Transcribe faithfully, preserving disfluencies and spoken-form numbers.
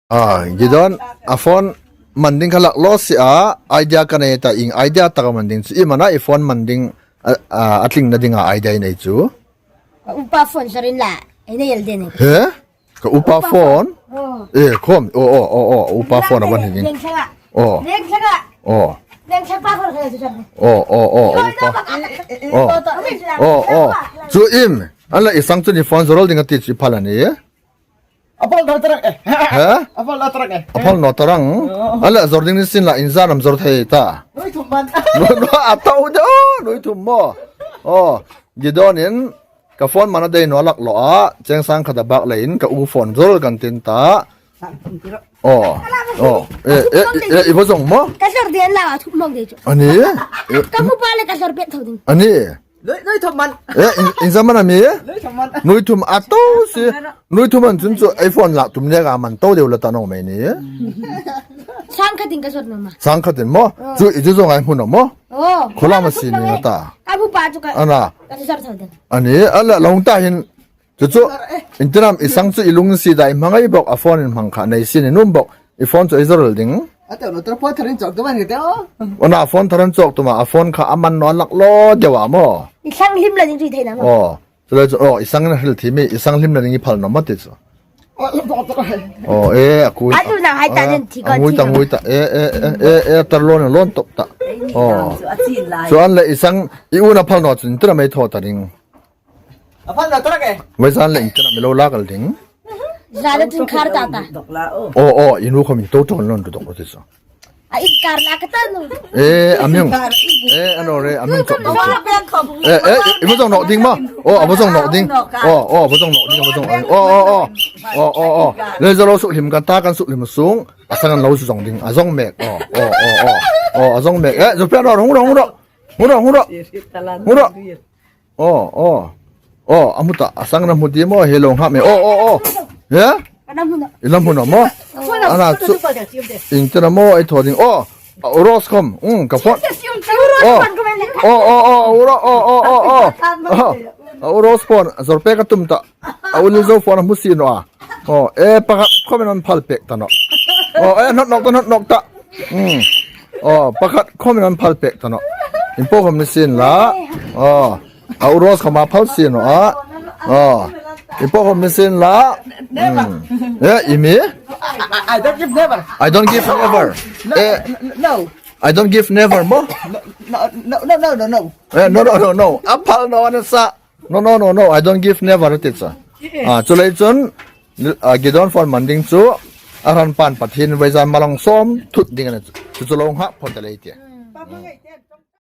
Ah, Gideon, a phone man ding kha lak lo si a, idea ka nei ta, ieng idea tak a man ding chu, iem a na i phone man ding, a, a, a tlingna dinga idea i nei chu. Upa phone sarin la, ei nei el den. He? Ka upa phone? Oh. Eh, khom, oh, oh, oh, oh, upa phone a ban hi ding. Leng thla. Oh. Leng thla. Oh. Leng thla pa phone kha chu. Oh, oh, oh, upa. Oh. Oh, oh. Chu iem, a la i sang chun i phone zawrel ding a ti chu i phal a ni. A phal naw ta rang e. He? A phal naw ta rang e. A phal naw ta rang. Oh. A la zawr ding ni sin la inzan am zawr thei ta. Nuoi thum man. Nuoi, nuoi, a tau de, oh, nuoi thum maw. Oh, Gideon in ka phone man a dei naw lak lo a, cheng sang khat a bak leiin ka u phone zawrel kan tin ta. Sang thum tiro. Oh, oh, eh, eh, eh, i va zawng maw? Ka zawr den la, a thum mawng de chu. A ni? Eh, ka hmu pha le ka zawr pek tho ding. A ni? Nuoi, nuoi thum man. Eh, in, inzan man a mi? Nuoi thum man. Nuoi thum a tau si. Nuoi thum man chun chu iPhone la tum le ka man tau deu la ta naw mei ni. Sang khatin ka zawr naw ma. Sang khatin maw? Oh. Chu i chu zawng a hmu naw maw? Oh. Khula ma si ni ta. Ka hmu pha chu ka. A na. Ka zawr tho ding. A ni, a la long ta hin. Chu chu. Intinam i sang chu i lung si dai hmangai bok a phone in hmang kha nei si ni nuom bok. I phone chu ei zawrel ding. A teu lo, teu phone tharin chawk tu man ke teu. A na phone tharin chawk tu ma, a phone kha a man naw lak lo deu a maw. I sang hlim la ding chu i thei naw maw. Oh, chu le chu, oh, i sang na hril thei mi, i sang hlim la ding i phal naw maw ti chu. Oh, lo tawk tawk. Oh, eh, a kui. A tu na hai ta, a, nen thi a kon ngui ta, thi ngui ta. Eh, eh, eh, eh, eh, tar lo na lon tok ta. Oh. Chu a chin lai. Chu an le i sang, i u na phal naw chun, tira mei thaw ta ding. A phal naw ta rang e. Vai zan le i tira mei lo lak al ding. Zan le tin khar ta ta. Dok la o. Oh, oh, i nu khom in to to lon dok lo ti chu. A inkar la ka ta nu. Eh, a mi hung. Eh, a naw re, a mi hung chawk. Solar pek khom. Eh, eh, i va zawng nawk ding maw. Oh, a va zawng nawk ding. Oh, oh, a va zawng nawk ding, a va zawng nawk ding. Oh, oh, oh. Oh, oh, oh. Le zawng lo suk hlim kan ta, kan suk hlim sung. A sang an lo su zawng ding. A zawng mek. Oh, oh, oh, oh. Oh, a zawng mek. Eh, zawng pek naw, hung ro, hung ro. Hung ro, hung ro. Hung ro. Oh, oh. Oh, a hmu ta, a sang na hmu ti maw, he lo hang hap mi. Oh, oh, oh. He? Ka na hmu naw. I la hmu naw maw? Oh. A na chu. Ieng tin a maw, ei thaw ding. Oh, a u Rose khom. Um, ka phone. Oh. Oh, oh, oh, u Ro-, oh, oh, oh, oh. Oh. A u Rose phone, zawr pek a tum ta. A u Lilzo phone a hmu si naw a. Oh, eh, pakhat khomin an phal pek ta naw. Oh, eh, hnawt nawk ta, hnawt nawk ta. Hmm. Oh, pakhat khomin an phal pek ta naw. In po khom ni sin la. Oh. A u Rose khom a phal si naw a. Oh. In po khom ni sin la. Hmm. Eh, i mi? I, I don't give never. I don't give never. No, eh, n-, n-, no. I don't give never maw? No, no, no, no, no, no. Eh, no, no, no, no. A phal naw a na sa. No, no, no, no, I don't give never, teacher. Ah, chu lei chun, ah, Gideon phone man ding chu, a hran pan Pathien vaizan malsawm thut ding a ni chu. Chu chu lo hang hap phot ta lei ti.